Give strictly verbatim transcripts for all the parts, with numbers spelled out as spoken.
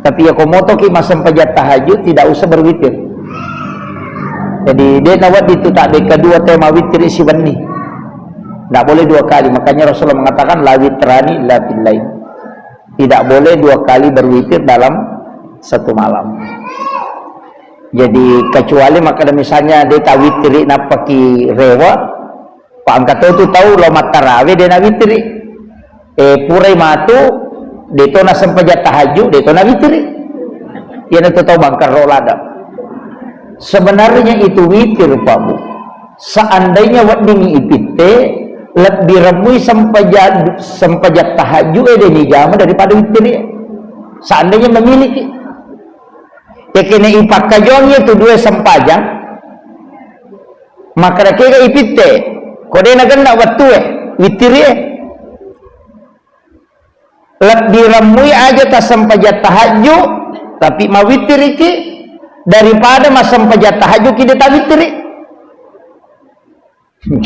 Tapi ya komotoki massempajang tahajud, tidak usah berwitir. Jadi, de' nawedding tu tabbe kedua tema witir sibenni. Tidak boleh dua kali. Makanya Rasulullah mengatakan, "La witrani illa fil lail." Tidak boleh dua kali berwitir dalam satu malam. Jadi, kecuali makkeda misalnya de' tawitiri nappaki rewe, pa engka to tu tau lao mattarawe de' nawitiri. Eh, purai matu, de' to nassempajang tahajud, de' to nawitiri. Iyanatu tau mangkarro ladang. Sebenarnya itu witir, Pak Bu. Seandainya weddingngi ipitte, lebbi remmui sempaja-, sempajang tahajud e de' nijama daripada witir e. Seandainya memiliki. Yakene ipakkajuang iya tu dua sempajang, makkeda kega ipitte, ko de' nagenna wettue, witir e. Lebbi remmui aja tassempajang tahajud, tapi mawitiriki, daripada massempajang tahajud ki de' tawittiri.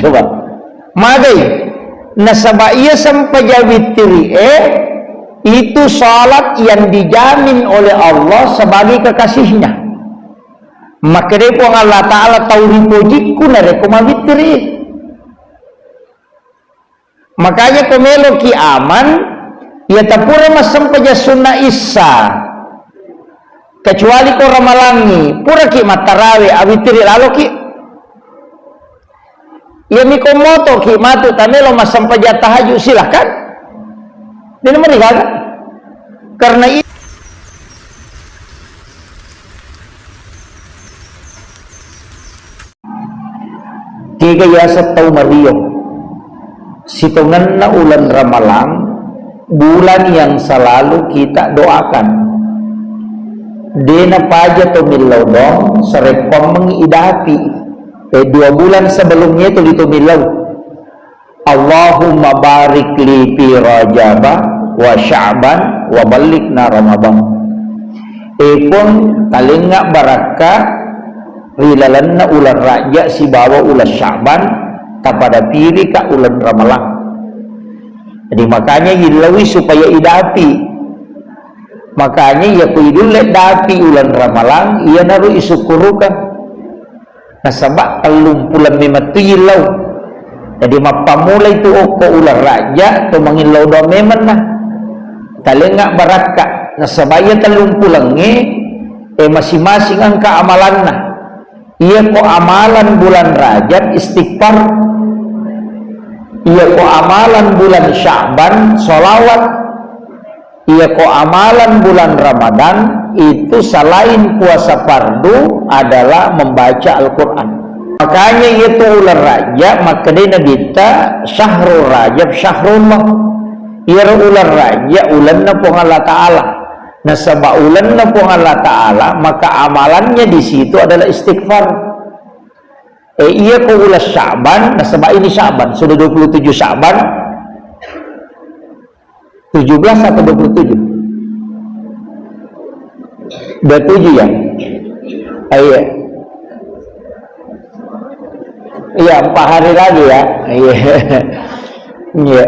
Coba. Magai. Nasaba iya sempajang wittiri e, itu salat yang dijamin oleh Allah sebagai kekasihnya. Makkedai Puang Allah Ta'ala, "Tau ripojikku narekko mawittiri." Makanya ko meloki aman, iya tapura massempajang sunna issa, kecuali ko ramalangngi, puraki mattarawe, awittiri laloki. Iyami ko motoki matu tamelo massempajang tahajud, silahkan. Ini merigaga. Karena i- Kega yaseng tau mario. Sitongenna uleng Ramalang, bulan yang selalu kita doakan. De' napaja to millau doang, sarekkoammengngi idapi. Eh, dua bulan sebelumnya itu itu millau. Allahumma barik li fi Rajaba wa Sya'ban wa ballighna Ramadan. E Puang, talengnga barakka ri lalenna uleng Rajab sibawa uleng Sya'ban, tapadapirika uleng Ramalang. Jadi, makanya illaui supaya idapi. Makanya iya ko idulle dapi uleng Ramalang, iyanaro isukkurukang. Nasaba tellung puleng memettu illau. Jadi, mappammulai tu okko uleng Rajab, to mangillau doang memenna. Talengnga barakka. Nasaba iya tellung pulengnge, eh, masing-masing engka amalanna. Iya ko amalan bulan Rajab, istighfar. Iya ko amalan bulan Sya'ban, sholawat. Iya ko amalan bulan Ramadan itu selain puasa fardu adalah membaca Al-Quran. Makanya iya tu uleng Rajab, makkedai Nabitta, "Syahrul Rajab syahrullah." Iyaro uleng Rajab ulenna Puang Allah Ta'ala. Nasaba ulenna Puang Allah Ta'ala, maka amalannya di situ adalah istighfar. Eh, iya ko uleng Sya'ban, nasaba ini Sya'ban, sudah dua puluh tujuh Sya'ban, tujuh belas atau dua puluh tujuh? Dua puluh tujuh ya? Ah, iya. Iya, empat hari lagi ya. Iya. Iya.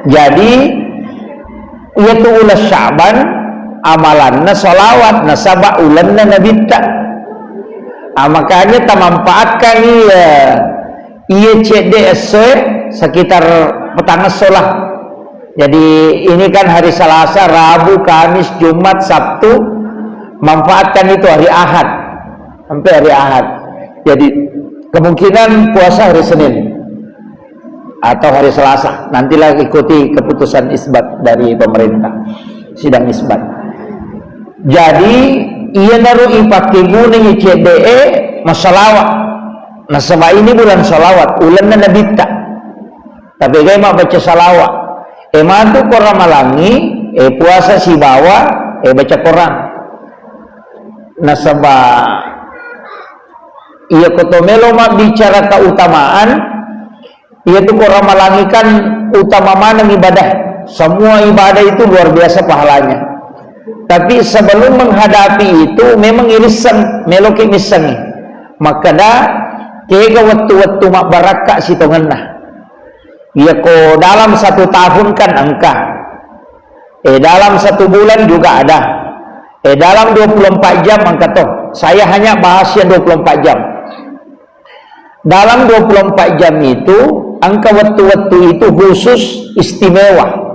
Jadi, iya tu uleng Sya'ban, amalanna sholawat, nasaba ulenna Nabitta. Ah, makanya tamanfaatkan iya. Iya cedde essoe sekitar petang esso lah. Jadi ini kan hari Selasa, Rabu, Kamis, Jumat, Sabtu, manfaatkan itu hari Ahad. Sampai hari Ahad. Jadi kemungkinan puasa hari Senin atau hari Selasa. Nantilah ikuti keputusan isbat dari pemerintah. Sidang isbat. Jadi, iyanaro ipakkegunai cedde'e massalawa. Nasaba ini bulan salawat, ulenna Nabitta. Tapegai mabbaca salawa. E matu ko ramalangngi, e puasa sibawa, e baca Quran. Nasaba iya ko to melo mabbicara keutamaan, iya tu ko ramalangngi kan utama maneng ibadah. Semua ibadah itu luar biasa pahalanya. Tapi sebelum menghadapi itu memang irisseng, meloki missengi. Makkeda, kega wettu-wettu mabbarakka sitongenna. Iya ko dalam satu tahun kan engka. Eh, dalam satu bulan juga ada. Eh, dalam dua puluh empat jam, engka to. Saya hanya bahas yang dua puluh empat jam. Dalam dua puluh empat jam itu, engka wettu-wettu itu khusus istimewa.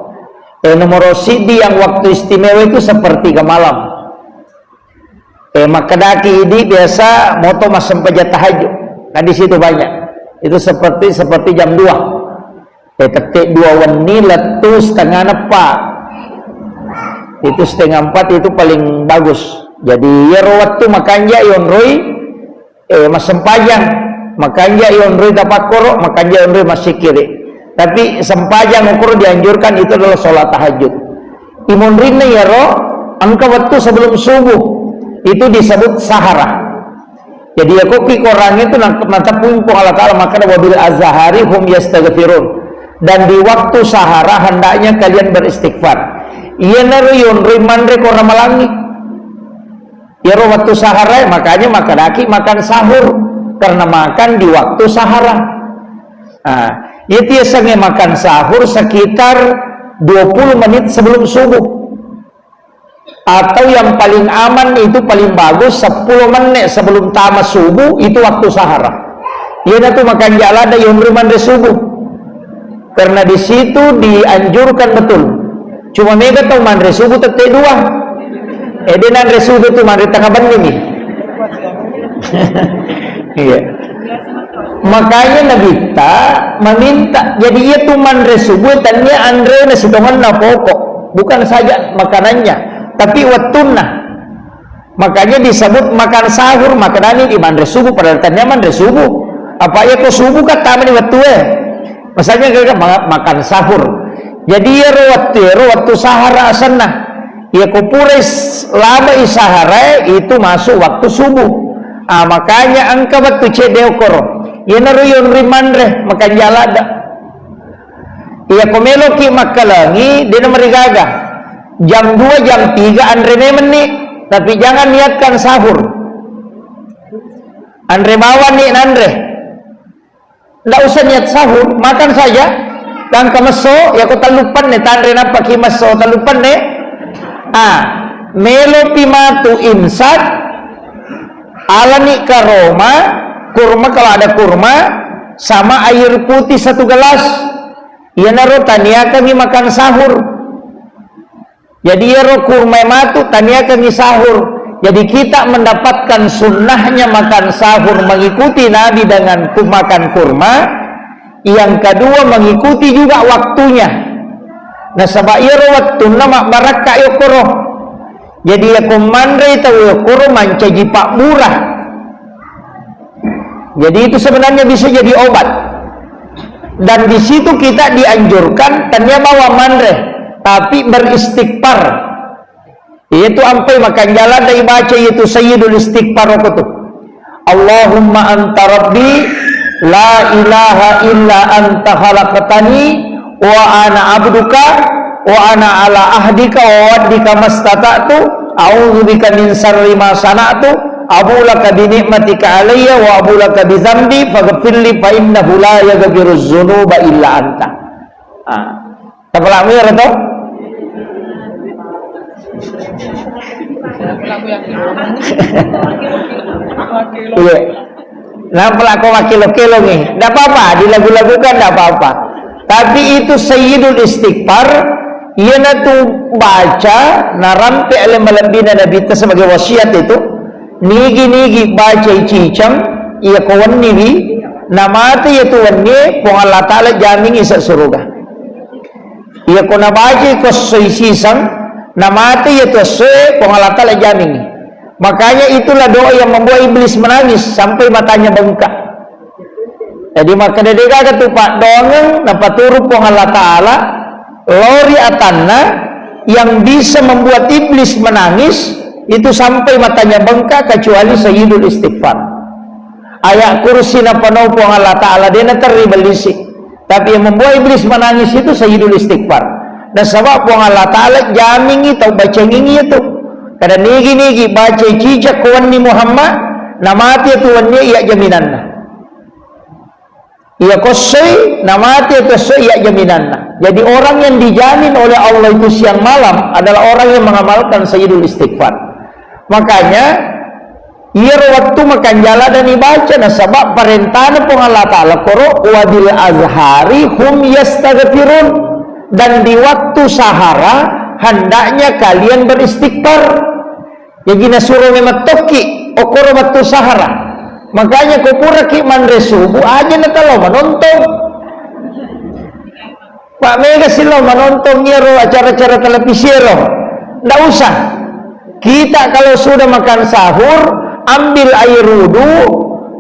Eh, nomor siddi yang waktu istimewa itu sepertiga malam. Eh, makkedaki idi biasa moto massempajang tahajud. Kan di situ banyak. Itu seperti, seperti jam dua. Eh, tette dua wenni lettu setengah neppa. Itu setengah empat itu paling bagus. Jadi, iyaro wettu makanja yonroi, eh, massempajang. Makanja yonroi tapakkoro, makanja yonroi massikkiri. Tapi sempajang okoro dianjurkan itu adalah sholat tahajud. Imunrinna iyaro engka wettu sebelum subuh. Itu disebut sahara. Jadi, ya, koki Quran itu na-, natepung Puang Allah Ta'ala makkeda, "Wabil azhari hum yastaghfirun." Dan di waktu sahara hendaknya kalian beristighfar. Iyanaro yonroi manre ko ramalangi. Iyaro waktu sahara, makanya makkedaki makan sahur. Karena makan di waktu sahara. Nah, itu yasengnge makan sahur sekitar dua puluh menit sebelum subuh. Atau yang paling aman itu, paling bagus, sepuluh menit sebelum tama subuh, itu waktu sahara. Iyanatu makanja ladde yonroi manre subuh. Karena di situ dianjurkan betul. Cuma mega tau manre subuh tette dua. Eh, de nanre subuh tu manre tengah benni ni. Iya. Makanya Nabitta meminta, jadi iya tu manre subuh tania anre na sitongenna pokok, bukan saja makanannya, tapi wettunna. Makanya disebut makan sahur, makanannya di manre subuh, padahal tania manre subuh. Apa ya ko subuh kan tama di wettu eh. Masanya kan ma-, makan sahur. Jadi ya ro wettu, ya ro wettu sahara asenna. Iya ko purai s-, labai saharae, itu masuk waktu subuh. Ah, makanya engka wettu cedde okoro. Iyanaro yonroi manre, makanja ladde. Iya ko meloki makkalengi, dena marigaga. Jam dua, jam tiga anre memenni, tapi jangan niatkan sahur. Anre bawang ni nanre. Ndak usah niat sahur, makan saja. Gangka messo, ya ko telluppanne, tanre nappaki messo telluppanne. Ah, melopi matu imsak, alani karoma, kurma kalau ada kurma, sama air putih satu gelas. Iyanaro taniakangi makan sahur. Jadi, iyaro kurma matu taniakangi sahur. Jadi, kita mendapatkan sunnahnya makan sahur, mengikuti Nabi dengan ku-, makan kurma. Yang kedua, mengikuti juga waktunya. Nasaba iyaro wettunna mabbarakka yokkoro. Jadi, yako manrei tau yokkoro mancaji pabbura. Jadi, itu sebenarnya bisa jadi obat. Dan di situ kita dianjurkan, tania bawang manre, tapi beristighfar. Itu ampai makanja ladde ibaca itu Sayyidul Istighfar waktu itu. Allahumma anta rabbi la ilaha illa anta khalaqtani wa ana abduka wa ana ala ahdika wa wa'dika mastata'tu, a'udzu bika min syarri ma sana'tu, abu laka bi ni'matika alayya wa abu laka bi dzambi faghfirli fa innahu la yaghfiruz dzunuba illa anta. Ah. Tapalakmu ya, Reto? Iya. Nampa lako makkelo-kelo nih. Ndak apa-apa, dilagu-lagukan ndak apa-apa. Tapi itu Sayyidul Istighfar, iyanatu baca, narampe ale malebbina Nabitta sebagai wasiat itu, nigi-nigi baca cicang, iya ko wenni wi, namate iya tu wenni, Puang Allah Ta'ala jamingi sa suruga. Iya ko nabacai ko essoi siseng, namate iya tu essoe, Puang Allah Ta'ala jamingi. Makanya itulah doa yang membuat iblis menangis sampai matanya bengkak. Jadi, makkeda de gaga tu paddoangeng napaturu Puang Allah Ta'ala, lao ri atanna, yang bisa membuat iblis menangis itu sampai matanya bengkak kecuali Sayyidul Istighfar. Ayat kursi napanau Puang Allah Ta'ala, de naterri bellisi. Tapi yang membuat iblis menangis itu Sayyidul Istighfar. Nasaba Puang Allah Ta'ala jamingi tau bacangingi itu. Kada nigi-nigi baca cicak ko wenni Muhammad, namati itu wenni iya jaminanna. Iya ko essoi, namati itu essoi iya jaminanna. Jadi orang yang dijamin oleh Allah itu siang malam adalah orang yang mengamalkan Sayyidul Istighfar. Makanya, iyaro wettu makanjala dan ibaca, nasaba parentana Puang Allah Ta'ala koro, "Wabil azhari hum yastaghfirun." Dan di waktu sahara, hendaknya kalian beristighfar. Jadi nasuro memettokki, okoro wettu sahara. Makanya ko puraki manre subuh, aja natalo manontong. Pak mega silo manontong iyaro acara-acara televisi ero. Ndak usah. Kita kalau sudah makan sahur, ambil air wudhu.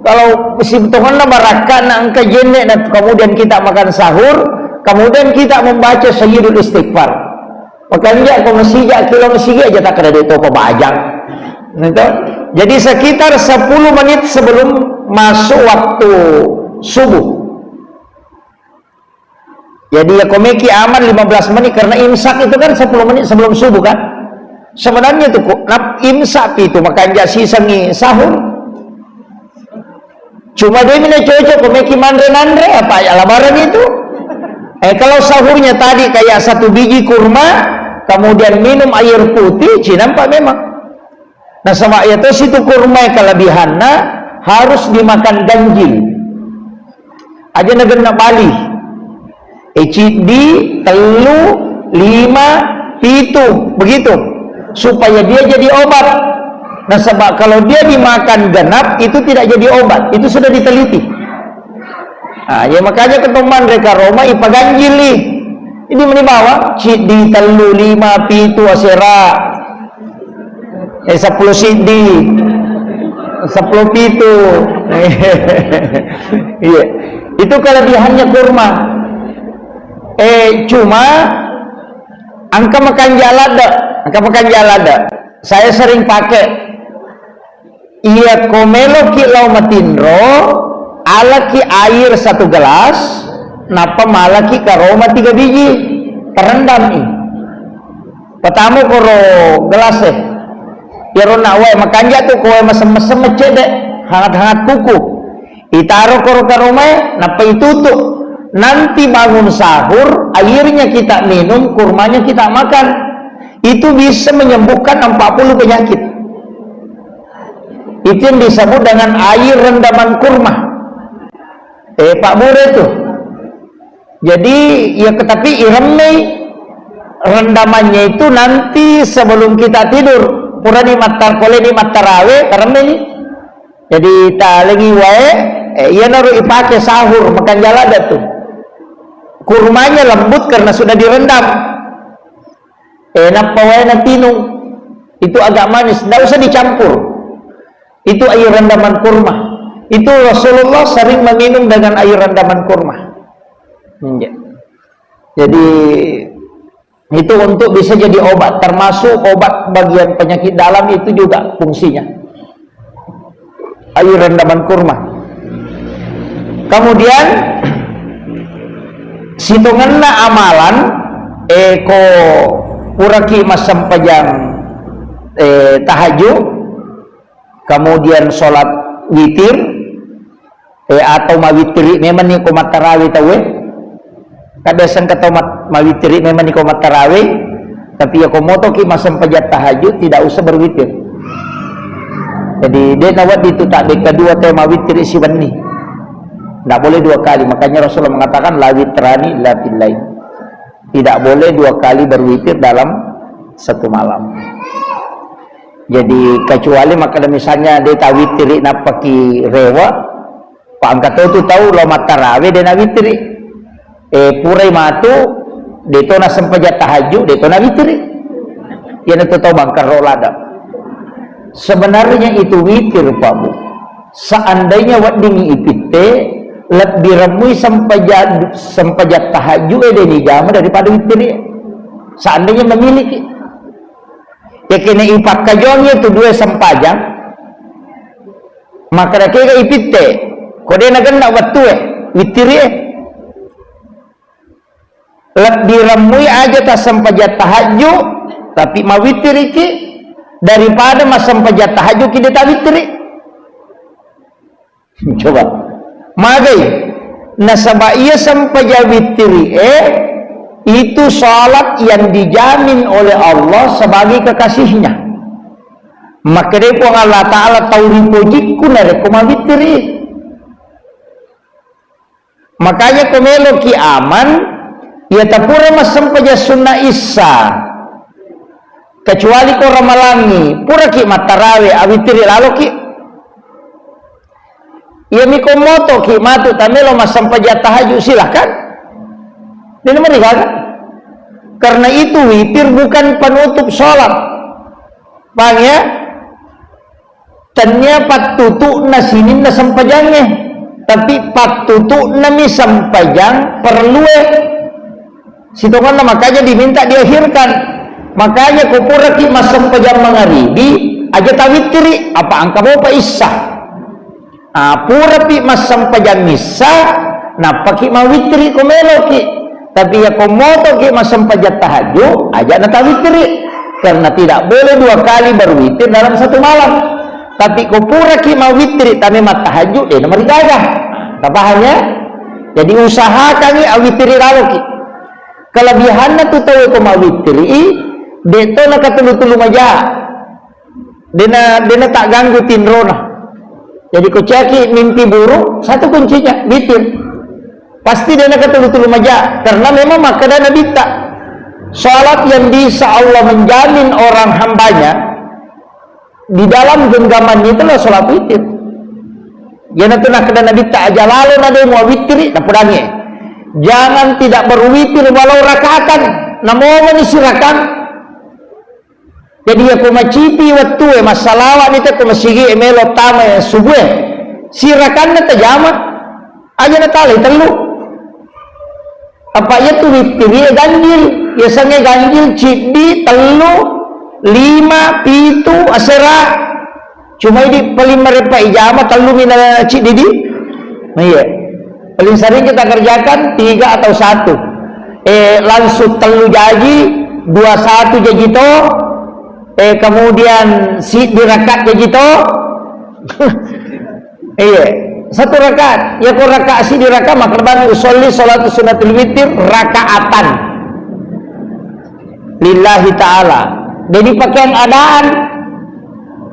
Kalau sitongenna barakka na engka jenne, nah, kemudian kita makan sahur, kemudian kita membaca Sayyidul Istighfar. Makanya ko masija kilo masigi aja tak ada itu pabajang. Gitu. Jadi sekitar sepuluh menit sebelum masuk waktu subuh. Jadi ya komeki aman lima belas menit karena imsak itu kan sepuluh menit sebelum subuh kan. Sebenarnya tuh kok nap imsak itu makanja sisangi sahur. Cuma dia mina cocok komeki manre nanre apa ya lebaran itu. Eh kalau sahurnya tadi kayak satu biji kurma, kemudian minum air putih, cinampak memang. Nasaba iya to situ kurma kelebihanna harus dimakan ganjil. Aja nagenna bali. Eh, ciddi, tellu, lima, pitu, begitu. Supaya dia jadi obat. Nasaba kalau dia dimakan genap, itu tidak jadi obat. Itu sudah diteliti. Nah, ya makanya ketomman reka Roma ipaganjili. Ini meni bawa ciddi, tellu, lima, pitu, asera. Eh, sepuluh siddi, sepuluh pitu. Iya. Itu kelebihannya kurma. Eh, cuma engka makan jalada, engka makan jalada. Saya sering pakai. Iya, ko meloki lao matinro, alaki air satu gelas, nappa malaki karoma tiga biji, terendami. Pertama koro gelas eh. Iyaro nak wae makanja tu ko wae mesem-mesem cedde, hangat-hangat kuku. Itaro koro karomae, nappa itutu. Nanti bangun sahur, airnya kita minum, kurmanya kita makan. Itu bisa menyembuhkan empat puluh penyakit. Itu yang disebut dengan air rendaman kurma. Eh, Pak Bure itu. Jadi, ya, tapi iremmei rendamannya itu nanti sebelum kita tidur. Purani mattar-, poleni mattarawe, taremmeni. Jadi, talengi wae, eh, iyanaro ipake sahur, makan jalada tuh. Kurmanya lembut karena sudah direndam. Eh, nappa wae natinung. Itu agak manis, ndak usah dicampur. Itu air rendaman kurma. Itu Rasulullah sering meminum dengan air rendaman kurma. Iya. Jadi, itu untuk bisa jadi obat, termasuk obat bagian penyakit dalam itu juga fungsinya. Air rendaman kurma. Kemudian, sitongenna amalan, eh, ko puraki massempajang, eh, tahajud, kemudian sholat witir, eh, atau mawittiri memang ni ko mattarawe tauwe. Kan biasa engka tau mat-, mawittiri memang ni ko mattarawe, tapi ya ko motoki massempajang tahajud tidak usah berwitir. Jadi, de nawedding tu tabbe kedua tau mawittiri siwenni. Tidak boleh dua kali. Makanya Rasulullah mengatakan, "La witrani la fillail." Tidak boleh dua kali berwitir dalam satu malam. Jadi, kecuali makkeda misalnya de tawittiri nappaki rewe, pa engka to tu tau lao mattarawe de nawittiri. Eh, purai matu, de to nasempajang tahajud, de to nawittiri. Iyanatu tau bangkerro ladang. Sebenarnya itu witir, Pak Bu. Seandainya weddingngi ipitte, lebbi remmui sempaja-, sempajang tahajud e de nijama daripada wittiri. Seandainya memiliki. Yakini ipakkajuang itu dua sempajang, maka kega ipitte, ko de nagenna wettue, wittiri e. Lebbi remmui aja tassempajang tahajud, tapi mawittiriki daripada massempajang tahajud ki de tawittiri. Coba. Magai. Nasaba iya sempajang wittiri e, itu salat yang dijamin oleh Allah sebagai kekasihnya. Makkedai Puang Allah Ta'ala, tau ripojikku narekko mawittiri. Makanya ko meloki aman, iya tapura massempajang sunna issa, kecuali ko ramalangi, puraki mattarawe, awittiri laloki. Iyami ko motoki matu tamelo massempajang tahajud, silahkan. Dena marigaga. Karena itu witir bukan penutup sholat. Paham ya? Tennia pattutu'na sininna sempajangnge, tapi pattutu'nami sempajang perlue. Sitongenna makanya diminta diakhirkan. Makanya ko puraki massempajang mangaribi, aja tawittiri, apa engka mopa issa. Ah, purapi massempajang issa, nappaki mawittiri ko meloki. Tapi ya ko motoki massempajang tahajud, aja natawittiri. Karena tidak boleh dua kali berwitir dalam satu malam. Tapi ko puraki mawittiri, tame mattahajud, dena marigaga. Tapaham ya? Jadi usahakangi awittiri laloki. Kelebihanna tu tau ko mawittiri, de to nakatulu-tulu maja. Dena, dena tagganggu tinrona. Jadi ko caki mimpi buruk, satu kuncinya, witir. Pasti dena katulu-tulu maja, karena memang makkeda Nabitta, salat yang bisa Allah menjamin orang hambanya di dalam genggamannya itu adalah salat witir. Iyanatu nakkeda Nabitta, aja lalo nade muawittiri, napudangi. Jangan tidak berwitir walau rakaatan, namomani sirakang. Jadi, iya ko macipi wettue, massalawa'ni te ko masigi'e melo tama subue, sirakanna tajama, aja natalai tellu. Apa iya tu wittirie ganjil, yasengnge ganjil ciddi, tellu, lima, pitu, asera. Cuma idi paling mereppa ijama tellu mina ciddi di. Nah, iya. Paling sering kita kerjakan tiga atau satu. Eh, langsung tellu jaji, dua satu jaji to, eh, kemudian si dirakaat jaji to. Iya, satu rakaat. Ya ko rakaat si dirakaat, maka bani usolli salatu sunnatul witir rakaatan. Lillahi ta'ala. Jadi pakaian adaan.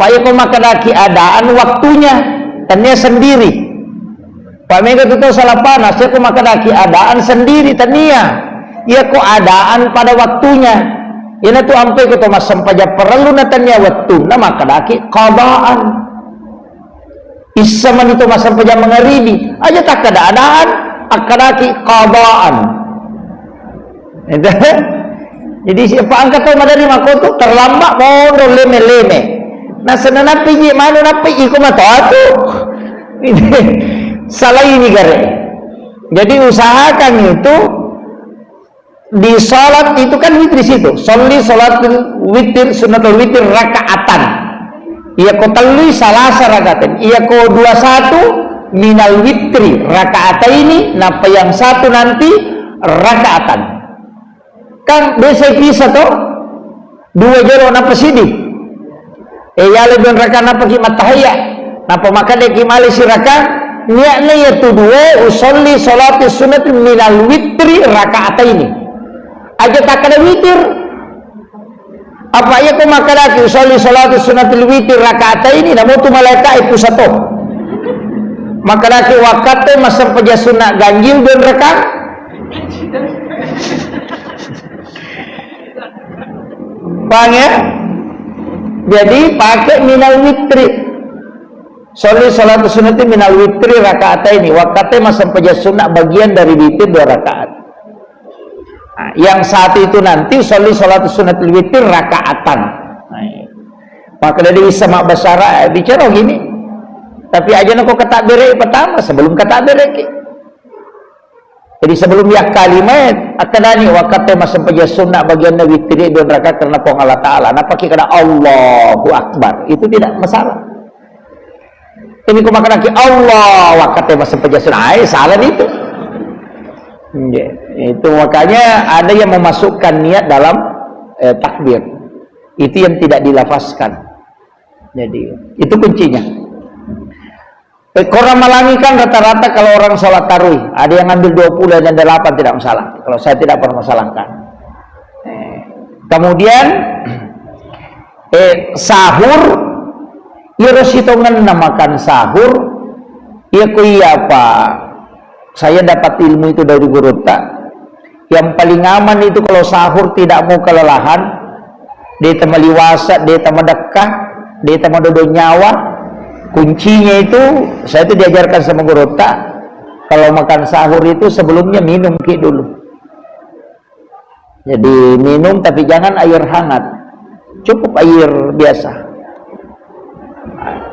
Pak, ya ko makkedaki adaan waktunya, tania sendiri. Pamega tu tau salapana, siako makkedaki adaan sendiri, tania. Iyako adaan pada waktunya. Iyanatu ampai ko to massempajang parellu na tania wettunna makkedaki qadaan. Issa mani to massempajang mangaribi, aja takkeda adaan, akkedaki qadaan. Itu. Jadi siapa angkat tau madani makotu terlambat monro leme-leme. Nah, senenappi ji manu nappi iko matoatu. Salah ini gare. Jadi usahakan itu di salat itu kan witri situ. Sholli sholatul witir, sunnatul witir rakaatan. Iya ko tellui salasa rakaatan. Iya ko dua satu minal witri rakaataini, napa yang satu nanti rakaatan. Kan biasa pisa to? Dua jolo napa sidi. Eh, yale dua raka napa ki mattahayya. Napa makkeda ki male siraka, niatna iya tu dua usolli salati sunnati minal witri rakaataini. Aja takkeda witir. Apa iya ko makkedaki usolli salati sunnatil witir rakaataini, namo tu malaika e pusato. Makkedaki wakkatte massempajang sunna ganjil dua raka. Paham ya? Jadi pakai minal witri. Sholli sholatu sunnati minal witri rakaataini. Wakkatte massempajang sunna bagian dari witir dua rakaat. Nah, yang satu itu nanti sholli sholatu sunnatil witir rakaatan. Nah, iya. Maka dari sama basara, eh, bicara gini. Tapi aja nako kata bere pertama sebelum kata bere ki. Jadi sebelum yakkalima, akkedani wakkatte massempajang sunna bagianna witiri dua rakaat karena Puang Allah Ta'ala. Napaki kada Allahu Akbar. Itu tidak masalah. Ini ku makkedaki Allah, wakkatte massempajang sunna. Ai, salah itu. Nggih. Itu makanya ada yang memasukkan niat dalam, eh, takbir. Itu yang tidak dilafazkan. Jadi, itu kuncinya. Eh, ko ramalangi kan rata-rata kalau orang sholat tarawih, ada yang ngambil dua puluh, ada yang delapan, tidak masalah. Kalau saya tidak permasalahkan. Eh, kemudian, eh, sahur, Iyaro sitongenna makan sahur, iya ko iya apa saya dapat ilmu itu dari gurutta, yang paling aman itu kalau sahur tidak mau kelelahan, de' tama liwasa, de' tama dekka, de' tama dodo nyawa, kuncinya itu, saya itu diajarkan sama gurutta, kalau makan sahur itu sebelumnya minum ki dulu. Jadi minum, tapi jangan air hangat. Cukup air biasa.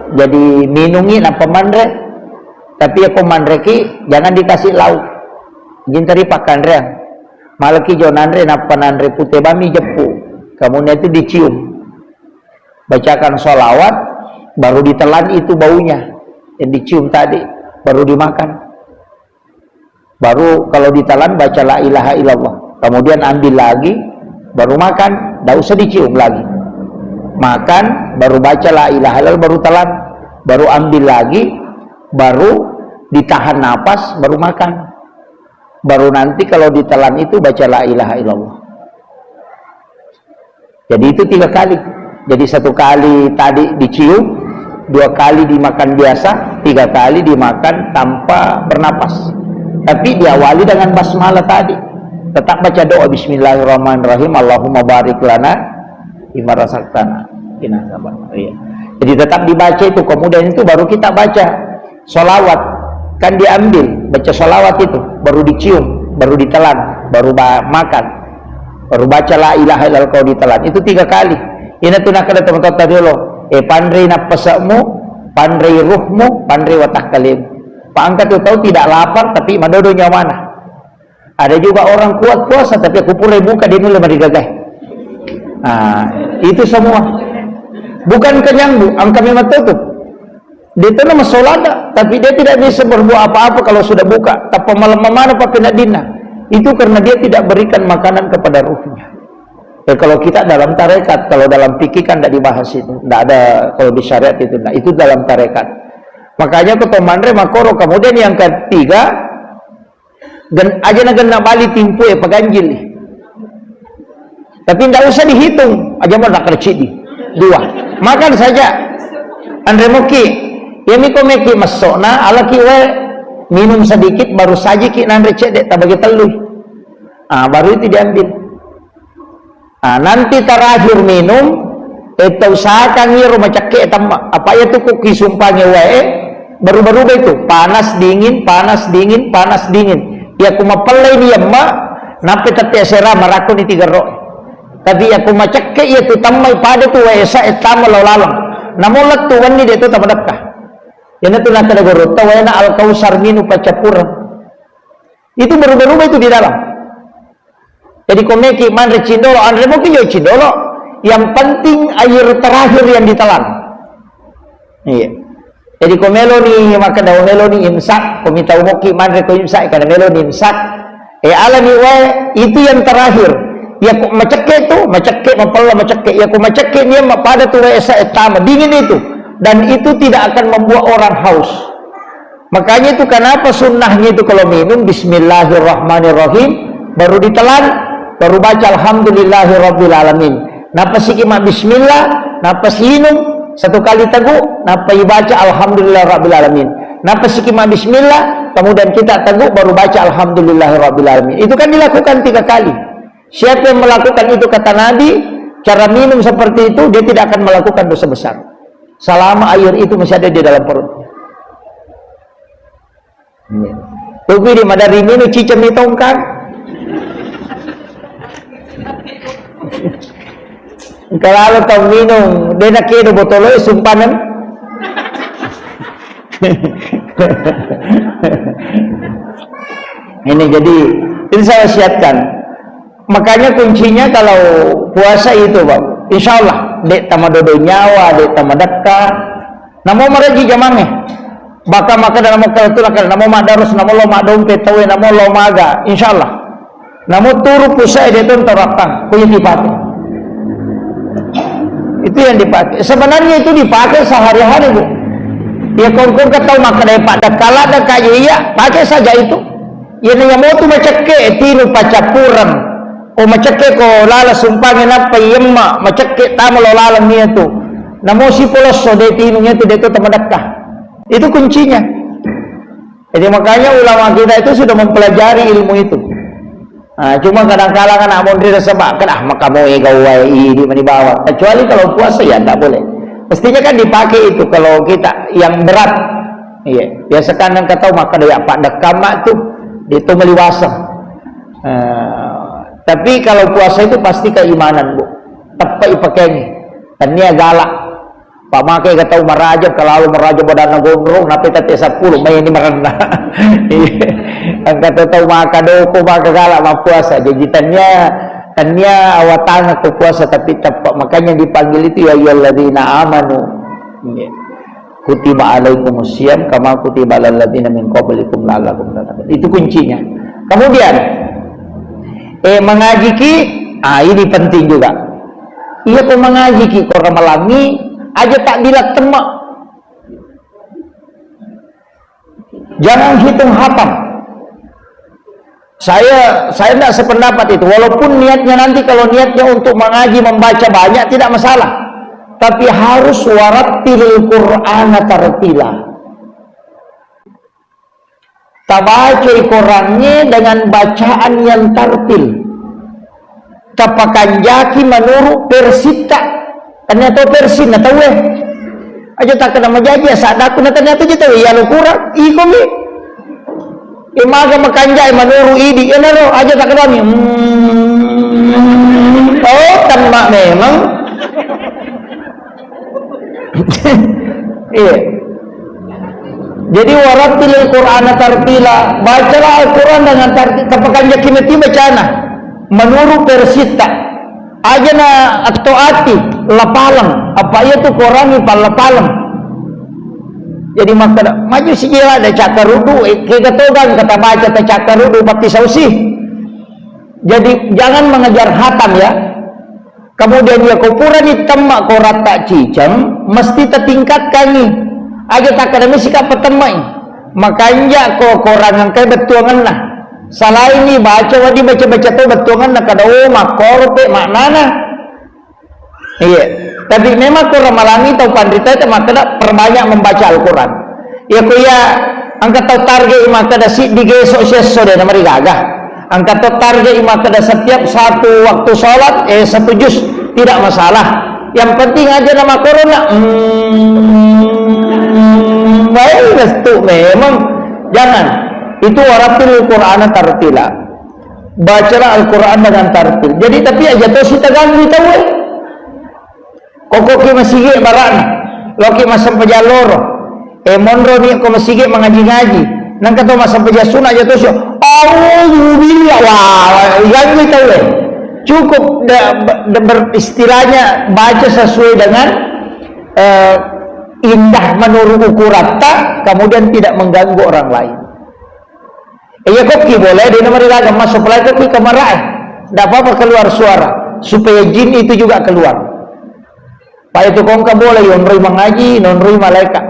Jadi minungi nappa manre. Tapi ya ko manreki, jangan dikasih lauk. Jinteri pakkanreang. Malaki jo nanre, nappa nanre pute bami jeppu. Kamunya itu dicium. Bacakan sholawat, baru ditelan itu baunya yang dicium tadi, baru dimakan. Baru kalau ditelan baca la ilaha illallah. Kemudian ambil lagi, baru makan, tidak usah dicium lagi. Makan, baru baca la ilaha illallah, baru telan. Baru ambil lagi, baru ditahan napas, baru makan. Baru nanti kalau ditelan itu baca la ilaha illallah. Jadi itu tiga kali. Jadi satu kali tadi dicium, dua kali dimakan biasa, tiga kali dimakan tanpa bernapas. Tapi diawali dengan basmalah tadi. Tetap baca doa, "Bismillahirrahmanirrahim, Allahumma barik lana fima razaqtana." Iya. Jadi tetap dibaca itu, kemudian itu baru kita baca sholawat. Kan diambil, baca sholawat itu, baru dicium, baru ditelan, baru ba-, makan. Baru baca la ilaha illallah, kau ditelan. Itu tiga kali. Ina tu nakkeda teman-teman tadi lo, eh, panrei nappasamu, panrei ruhmu, panrei watakkalemu. Pak angka tu tahu tidak lapar, tapi madodo nyawana. Ada juga orang kuat puasa, tapi aku pura buka, dia nulle marigagai. Nah, itu semua. Bukan kenyang, Bu, angka memang tutup. Dia itu nama sholat, tapi dia tidak bisa berbuat apa-apa kalau sudah buka. Tappa malam mana pakai nadina. Itu karena dia tidak berikan makanan kepada ruhnya. Ya, kalau kita dalam tarekat, kalau dalam fikih kan tidak dibahas itu. Tidak ada kalau di syariat itu. Nah, itu dalam tarekat. Makanya ketua manre makoro. Kemudian yang ketiga, gen-, aja na genna bali timpu e paganjil. Tapi tidak usah dihitung. Aja mau nak kecil di. Dua. Makan saja. Anre moki. Ya miko meki masukna, alaki wae minum sedikit, baru sajiki nanre cedek, tabagi tellu. Ah, baru itu diambil. Ah, nanti terakhir minum, eh, tausahakan iyaro macakke tamma. Apa iya tu ku kisumpangi wae, baru-baru itu, panas dingin, panas dingin, panas dingin. Iya ku mapellai ni yamma, nappe tette sera marakko ni tiga ro. Tapi iya ku macakke iya tu tammai pada tu wae sa e tama lo laleng. Namo lettu wenni de tu tamadekka. Iyana tu nakkeda gorotta waena Al-Kausar minum paccappureng. Itu berubah-ubah itu di dalam. Jadi, ko meki manre cindolo, anre moki jo cindolo. Yang penting air terakhir yang ditelan. Iya. Jadi, ko meloni makkeda meloni imsak, ko mitau moki manre ko imsak, karena meloni imsak. Eh, alani wae, itu yang terakhir. Ya, ko macekke tu, macekke, mapella macekke. Ya, ko macekke, dia pada tu wae sa e tama, dingin itu. Dan itu tidak akan membuat orang haus. Makanya itu kenapa sunnahnya itu kalau minum bismillahirrahmanirrahim, baru ditelan, baru baca alhamdulillahirabbil alamin. Napa siki ma bismillah, napa sinum, satu kali tegu, napa ibaca alhamdulillah rabbil alamin. Napa siki ma bismillah, kemudian kita tegu, baru baca alhamdulillahirabbil alamin. Itu kan dilakukan tiga kali. Siapa yang melakukan itu, kata Nabi, cara minum seperti itu, dia tidak akan melakukan dosa besar. Selama air itu masih ada di dalam perutnya. Iya. Tugui di madari minu ciceng mi tongkang. Engka lalo tau minung, de nakedo botoloe sumpanen. Ini jadi, itu saya wasiatkan. Makanya kuncinya kalau puasa itu, Pak. Insya Allah, dek tamadodo nyawa, dek tamadekka. Namo maraji jamangnge. Baka maka dalam maka itu, namo madarus, namo lo madompe tawe, namo lo maga. Insya Allah. Namo turu puasa dek tu tarattang, kuya dipakai. Itu yang dipakai. Sebenarnya itu dipakai sehari-hari, Bu. Ya, kongkong ketau maka dari Pak Dekala, Dekala, iya, pakai saja itu. Iyana iya motu macekke, tinu paccappureng. O macekke ko lala sumpangnge nappa iyemma, macekke tama lo laleng iya tu. Namo sipolosso de tinung itu de to temadekka. Itu kuncinya. Jadi makanya ulama kita itu sudah mempelajari ilmu itu. Nah, cuma kadang-kadang anak mondri nasaba kan, ah, maka mau ega wae idi mani bawa. Kecuali kalau puasa ya tidak boleh. Mestinya kan dipakai itu kalau kita yang berat. Iya, biasa kan engka tau makkeda ya Pak Dekkama tuh, dia tuh meliwasa. Eh, tapi kalau puasa itu pasti keimanan, Bu. Tepat ipakainya. Tania galak. Pak makai ke tau maraja, kalau maraja badanna gondrong, nape tete sepuluh, main ini merendah. Iya. Engka tau maka doko, maka galak, mappuasa. Jadi tania, tania awatana ke puasa, tapi tepat. Makanya dipanggil itu, "Ya ayyuhalladzina amanu." Iya. "Kutiba alaikumus siyam kama kutiba alal ladzina min qablikum la'allakum tattaqun." Itu kuncinya. Kemudian, eh, mengajiki, ah, ini penting juga. Iya, ko mengajiki, ko ramalangi, aja tak bilang temma. Jangan hitung hatam. Saya saya tidak sependapat itu. Walaupun niatnya nanti, kalau niatnya untuk mengaji, membaca banyak, tidak masalah. Tapi harus warattilil Qur'ana tartila. Tabacai Korangnge dengan bacaan yang tartil. Tapakanjaki menurut versitta. Tania to versinna tauwe. Aja takkeda majaji, saddaku na tania to je tauwe, iya lo kurang, iko mi. E maga makanjai manuru idi, enaro aja takkeda mi. Hmm. Oh, temma memang. Iya. Jadi, "Warattilil Qur'ana tartila." Bacalah Al-Quran dengan tartil. Tapakanjaki meti bacana. Menurut versitta. Aja na atto ati, lapaleng. Apa iya tu Quran ni pallapaleng. Jadi, makkeda, maju sijela ada cakkarudu, eh, kega togang kata baca ta cakkarudu pati sausi. Jadi, jangan mengejar hatam, ya. Kemudian, iya ko purani temma Koratta ciceng, mesti tatingkatkangi. Aja takkeda mi sika patemmai. Makanja ko Korang engkai bettuangenna. Salaini baca, wadi baca-baca to bettuangenna, kada, oh, makkoro pe maknana. Iya. Tapi memang ko ramalangi tau panrita itu makkeda perbanyak membaca Al-Quran. Iya ko iya engka tau target makkeda siddi geso siesso de namarigaga. Engka to target makkeda setiap satu waktu sholat, eh, satu juz, tidak masalah. Yang penting aja nama corona. Hmm, baik, restu memang. Jangan. Itu warattil Qur'ana tartila. Bacalah Al-Quran dengan tartil. Jadi, tapi aja to si teganggu tau, eh. Koko ki masigi bara'na, loki massempajang loro. Eh, monro ni ko masigi mangaji-ngaji. Nangka to massempajang sunat aja to sio. Auzubillah. Wah, ganggu tau, eh. Cukup da, da, ber-, istilahnya baca sesuai dengan, eh, indah menurut ukuratta, kemudian tidak mengganggu orang lain. Iya, kokki boleh, dia nomor dagang masuk, apalagi kokki kamar, eh. Ndak apa-apa keluar suara, supaya jin itu juga keluar. Pak itu kongka bola, yonroi mengaji, nonroi malaikat.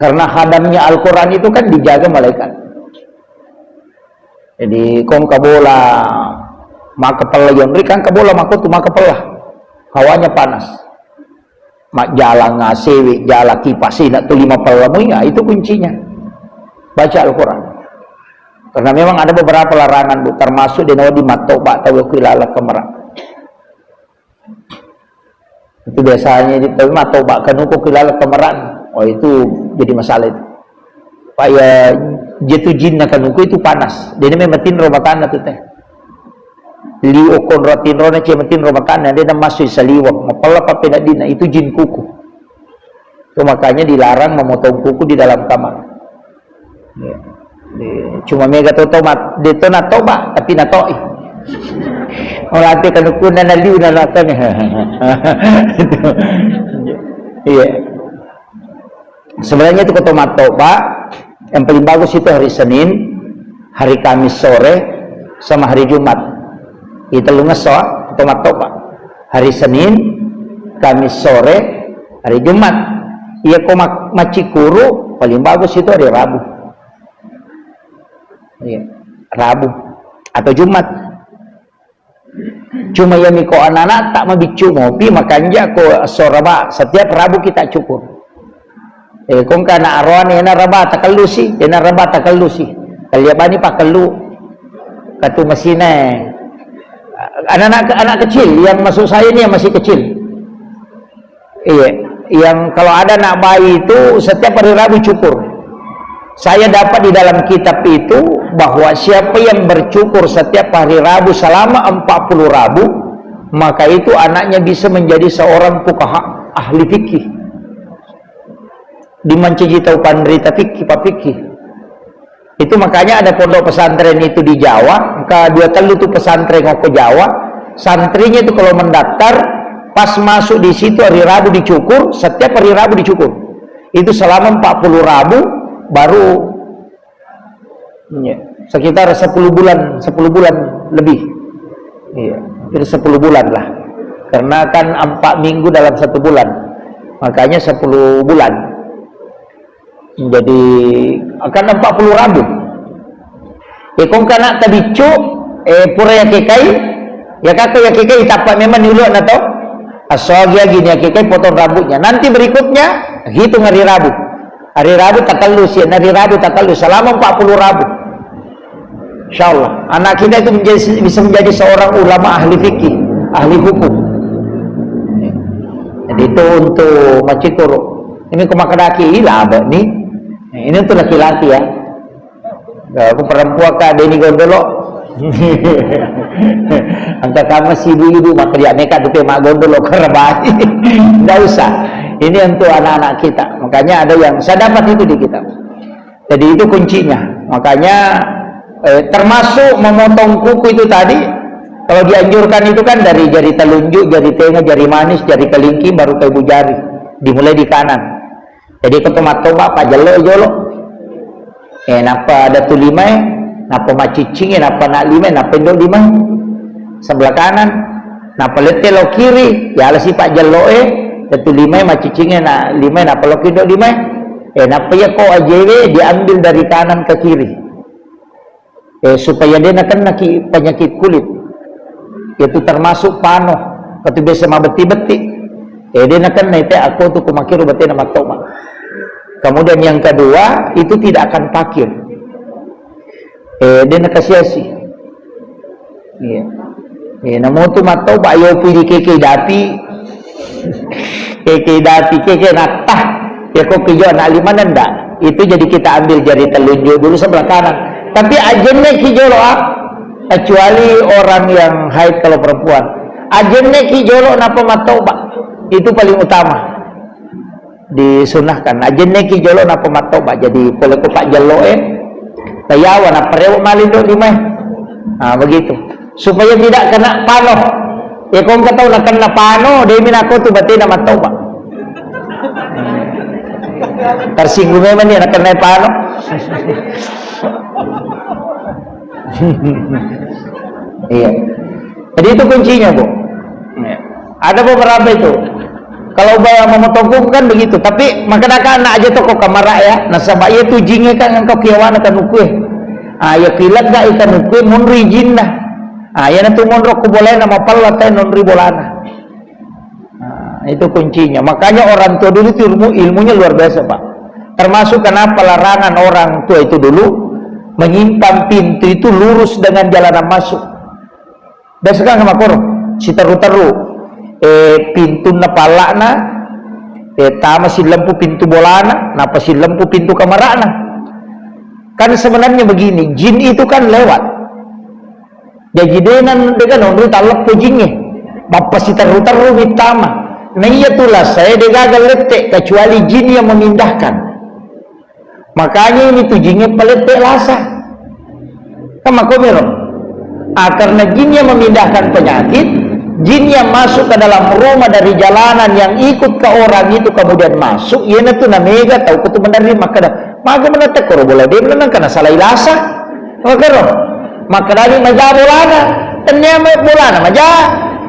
Karena hadamnya Al-Quran itu kan dijaga malaikat. Jadi kongka bola, maka pella yonroi, kan ka bola maka tu maka pella. Hawanya panas. Majjalang A C W, jala kipas, enak tu lima pella mui, ya, itu kuncinya. Baca Al-Quran. Karena memang ada beberapa larangan, Bu, termasuk di nawa di mattoba tau ku ilala kamera. Itu biasanya di, tapi mattoba kanuku ku ilala kamera. Oh, itu jadi masalah itu. Paya jatuh jinna kanuku itu panas. Jadi memang tinro matanna tu teh. Liu konro tinrona cie matinro matanna, de namasui saliweng, mapella pappeneddinna, itu jin kuku. Itu makanya dilarang memotong kuku di dalam kamar. Ya. Di, cuma mega to tomat, de to natoba, tapi natoi. Olante kanukunna naliu nalakane. Iya. Sebenarnya itu ketua mattoba, yang paling bagus itu hari Senin, hari Kamis sore, sama hari Jumat. Itu lu ngeso, ketua mattoba. Hari Senin, Kamis sore, hari Jumat. Iya, ko mak-, macikuru, paling bagus itu hari Rabu. Iya, Rabu atau Jumat. Cuma iya miko anak-anak tak mabiccu mopi, makanja ko esso Raba, setiap Rabu kita cukur. Eh, kongka anak aroane, ena Raba takellusi, ena Raba takellusi. Kalia bani pakellu. Katu masina, eh. Anak-anak, anak kecil, yang maksud saya ini yang masih kecil. Iya, yang kalau ada anak bayi itu setiap hari Rabu cukur. Saya dapat di dalam kitab itu bahwa siapa yang bercukur setiap hari Rabu selama empat puluh Rabu, maka itu anaknya bisa menjadi seorang fuqaha, ahli fikih. Dimancaji tau panrita fikih, pa fikih. Itu makanya ada pondok pesantren itu di Jawa, engka dua tellu tu pesantren ko Jawa, santrinya itu kalau mendaftar, pas masuk di situ hari Rabu dicukur, setiap hari Rabu dicukur. Itu selama empat puluh Rabu, baru, iya, sekitar sepuluh bulan, sepuluh bulan lebih. Iya, hampir sepuluh bulan lah. Karena kan empat minggu dalam satu bulan. Makanya sepuluh bulan. Jadi, akan empat puluh Rabu. Ya, kongka anak tabiccu, eh, pura yakekai, ya, kako yakekai, tappa memang ni ulu'na to. Assogi-agi ni yakekai, potong rambutnya. Nanti berikutnya, hitung hari Rabu. Hari Rabu takellusi, hari Rabu takellusi, selama empat puluh Rabu. Insya Allah, anak kita itu menjadi, bisa menjadi seorang ulama ahli fikih, ahli hukum. Jadi itu untuk macikur. Ini ko makkedaki, "Ih, labe ni." Ini untuk laki-laki ya. Kalau aku perempuan, Kak, deni gondolo. Angka kamu si ibu-ibu, maka dia meka tu tema gondolo, karabai. Nggak usah. Ini untuk anak-anak kita. Makanya ada yang, saya dapat itu di kitab. Jadi itu kuncinya. Makanya, eh, termasuk memotong kuku itu tadi, kalau dianjurkan itu kan dari jari telunjuk, jari tengah, jari manis, jari kelingking, baru ke ibu jari. Dimulai di kanan. Jadi ko to mattoba, pajjello jolo. Eh, nappa datu limae, nappa macciccinge, nappa na limae, nappa indo limae. Sebelah kanan, nappa lette lo kiri, ya ala si pajjello e, datu limae, macciccinge na limae, nappa lo indo limae. Eh, nappa iya ko ajewe diambil dari kanan ke kiri. Eh, supaya de nakennaki penyakit kulit, yaitu termasuk pano, katu biasa mabetti-betti. Eh, de nakenna ite, aku tu kumakiru batena mattoba. Kemudian yang kedua, itu tidak akan pakir. Eh, de nakasiasi. Iya. Eh, namotu mattoba, yo pidi keke dapi. Keke dapi, keke nattah. Ya, ko kijo anak lima nenda. Itu jadi kita ambil jari telunjuk dulu sebelah kanan. Tapi ajenne ki jolo, ah. Kecuali orang yang haid, kalau perempuan. Ajenne ki jolo napa mattoba. Itu paling utama. Disunahkan. Ajenne ki jolo napa mattoba. Jadi pole ko pajjello e. Tayawa, nappa rewe malindo limae. Ah, begitu. Supaya tidak kena pano. Ya, ko engka tau nakenna pano, de minako tu batena mattoba. Tersinggung memang dia nakenna pano. Iya. Jadi itu kuncinya, Bu. Iya. Ada beberapa itu. Kalau ba-, memotong kuku kan begitu, tapi makkedaka anak aja toko kamara ya. Nasaba iya tu jinge kan engka kiawana kanukue. Ah, ya kilegga ikanukue monri jinna. Ah, yana tu monro ku bolana mapella te nonri bolana. Nah, itu kuncinya. Makanya orang tua dulu itu ilmu, ilmunya luar biasa, Pak. Termasuk kenapa larangan orang tua itu dulu menyimpan pintu itu lurus dengan jalanan masuk. Biasa kan sama koro, siteru-teru. Eh, pintunna pallakna, eh, tama silempu pintu bolana, napa silempu pintu kamarana. Kan sebenarnya begini, jin itu kan lewat. Jaji dena, dega nonri talleppo jingnge. Mappasiterru-terru mittama. Na iya tu lasae degaga lette, kecuali jin yang memindahkan. Makanya ini tu jingnge palette lasa. Kan makomero. Ah, karena jin yang memindahkan penyakit, jin yang masuk ke dalam rumah dari jalanan yang ikut ke orang itu kemudian masuk, iya na tu namega tau kutu menerima kada. Maga menatek koro bola de menang karena salah ilasa. Makaro. Makkedani maja bolana. Tennia me-, bolana maja.